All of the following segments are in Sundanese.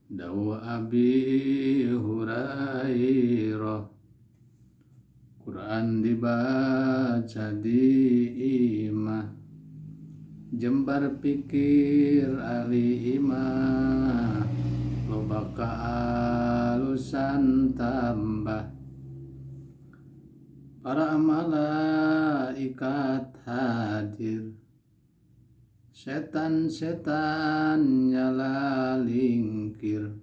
Dawuh Abi Hurairah, Quran dibaca di imah, jembar pikir ahli imah, loba kaalusan tambah. Para malaikat hadir, Setan-setan nyalalingkir,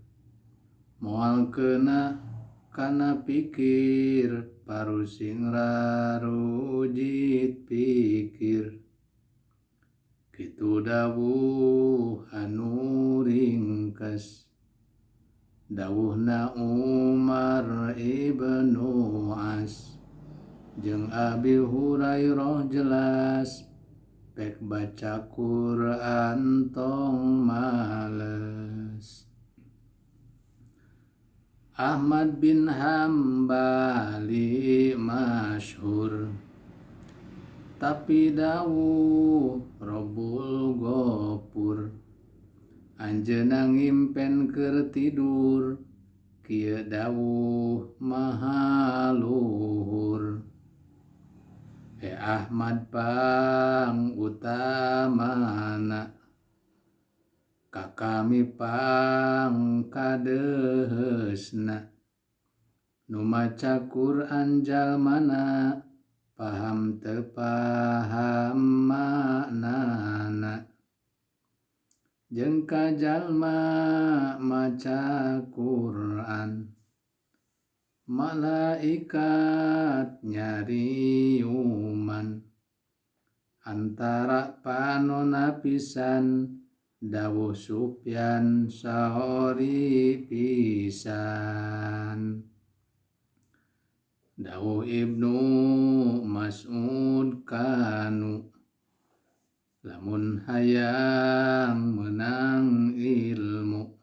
moal kena kana pikir, parusing rarujit pikir. Kitu dawuh anu ringkes, dawuhna Umar ibnu As jeung Abi Hurairah jelas. Pek baca Quran tong males. Ahmad bin Hambali masyhur, tapi dawuh Robbul Ghafur. Anjeunna ngimpen keur tidur, kieu dawuh maha luhur. He Ahmad pang utamana, ka kami pang kadeheusna. Nu maca Quran jalmana, paham teu paham maknana. Jeung ka jalma maca Quran, Malaikat nyariuman antara panona pisan, dawuh Sufyan Saori pisan. Dawuh Ibnu Mas'ud kanu lamun hayang meunang ilmu.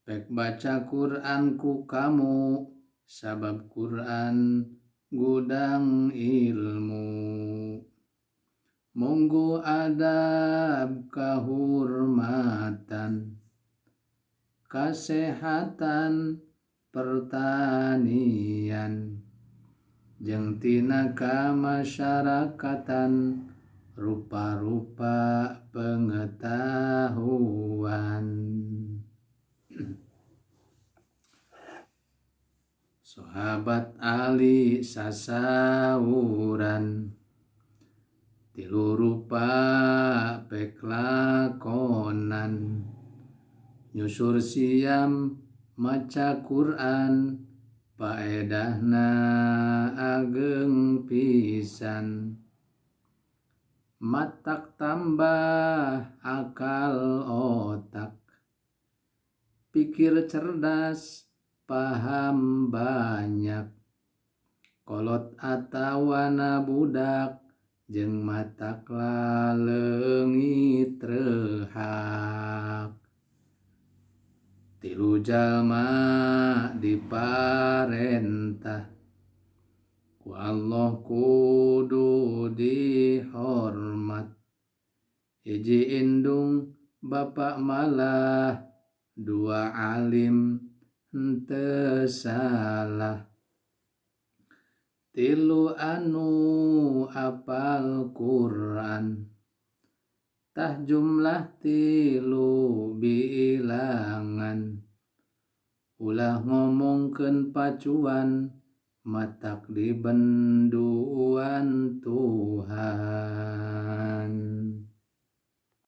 Pek baca Quran ku kamu, sabab Quran gudang ilmu. Munggu adab kahurmatan, kasehatan, pertanian, jeung tina kamasyarakatan rupa-rupa pengetahuan. Sahabat Ali sasauran, tilu rupa pek lakonan, nyusur siam maca Quran, paedahna ageng pisan. Matak tambah akal otak, pikir cerdas paham banyak, kolot atawana budak jeung matak laleungit reuhak. Tilu jalma diparentah ku Allah kudu dihormat, hiji indung bapa malah, dua alim henteu salah, tilu anu apal Quran, tah jumlah tilu bilangan. Ulah ngomongkeun pacuan, matak dibenduan Tuhan.